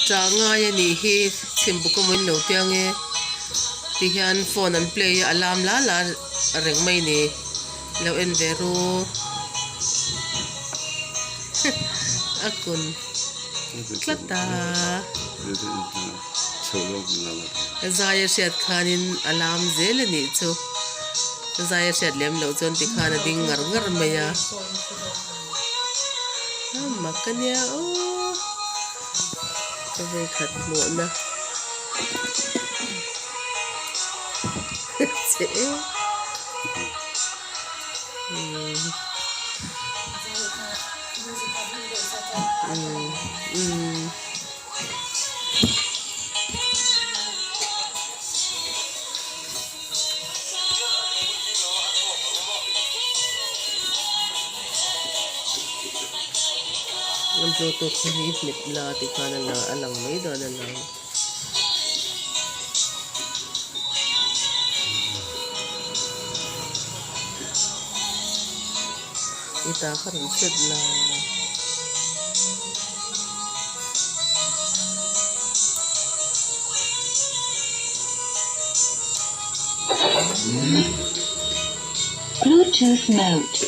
Chah ngai a nih hi chhimbuk a maw in lo tia nge ti hian phone an play a alarm la la reng mai ni lo en ve ru a kun tlat a zai a hriat khanin a lam zel a nih chu zai a hriat lem loh chuan tikhan a ding ngar ngar mai a a mak a nia aw ka vei khat hmuhna che e umm umm. An bluetooth te hi hmet la tikhan a lang a lang mai dawn a lang. I ta kha rawn set la. Bluetooth mode.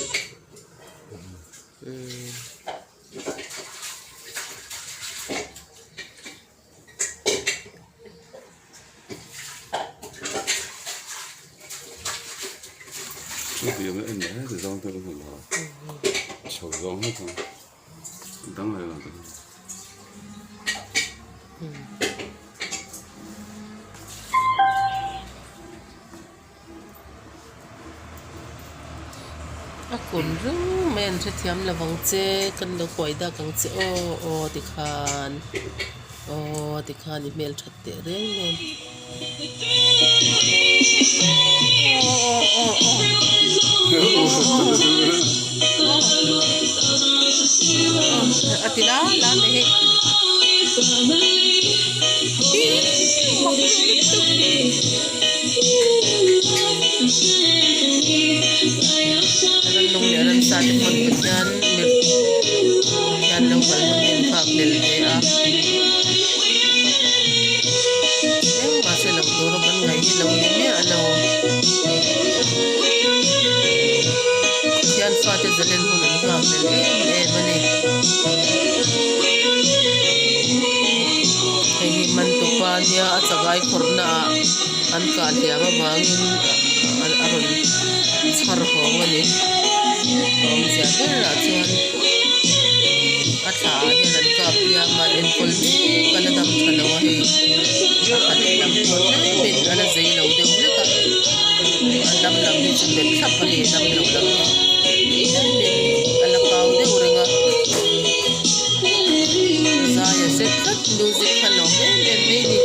A kun reng mai an hrethiam lo vang che kan lo kuai dak ang che aw aw tikhan aw tikhan i hmelthat teh reng nen aw aw aw aw a ti la la mai hei. Rannung leh ramsa te pawn Pathian hian lo kal hun hi an nghak hlel ve a. Engmah hre lo tura kan ngaih hi lo ni miah lo. Pathian fate zalen hun an nghak hlel em em a ni. Hei hi Mantupa nia a chakai khawrhna ah an kah hliam avangin a rawn chhar hawng a ni. A awmzia berah chuan a thla ah hian an kap hliam a, an enkawl mek a la dam tha lo a hei. A thla lehlam pawh tlemin a la zei lo deuh hlek a, a dam lam hi chu bet thlap a hei dam lo lam hi tlemin a la kau deuh reng a. Zai a hre tlat music kha lawm em em mai ni.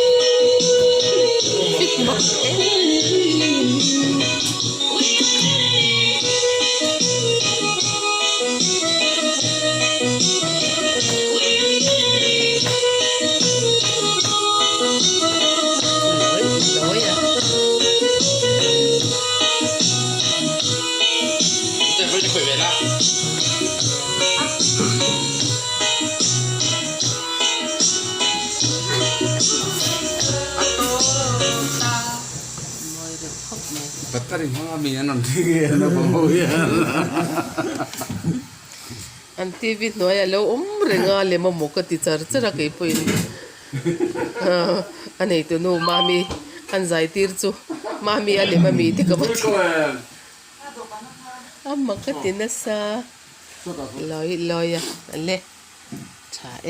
Lawi lawi a. Mawi reuh khawp mai. Battery hmanga mi an rawn thleng nge an awm ho hian. An TV hnuaiah a lo awm reng a lem amaw ka ti char char a keipawhin a neitu nu mami an zai tir chu mami a lem ami te ka va ti a mak ka ti nasa lawi lawi a le tha e.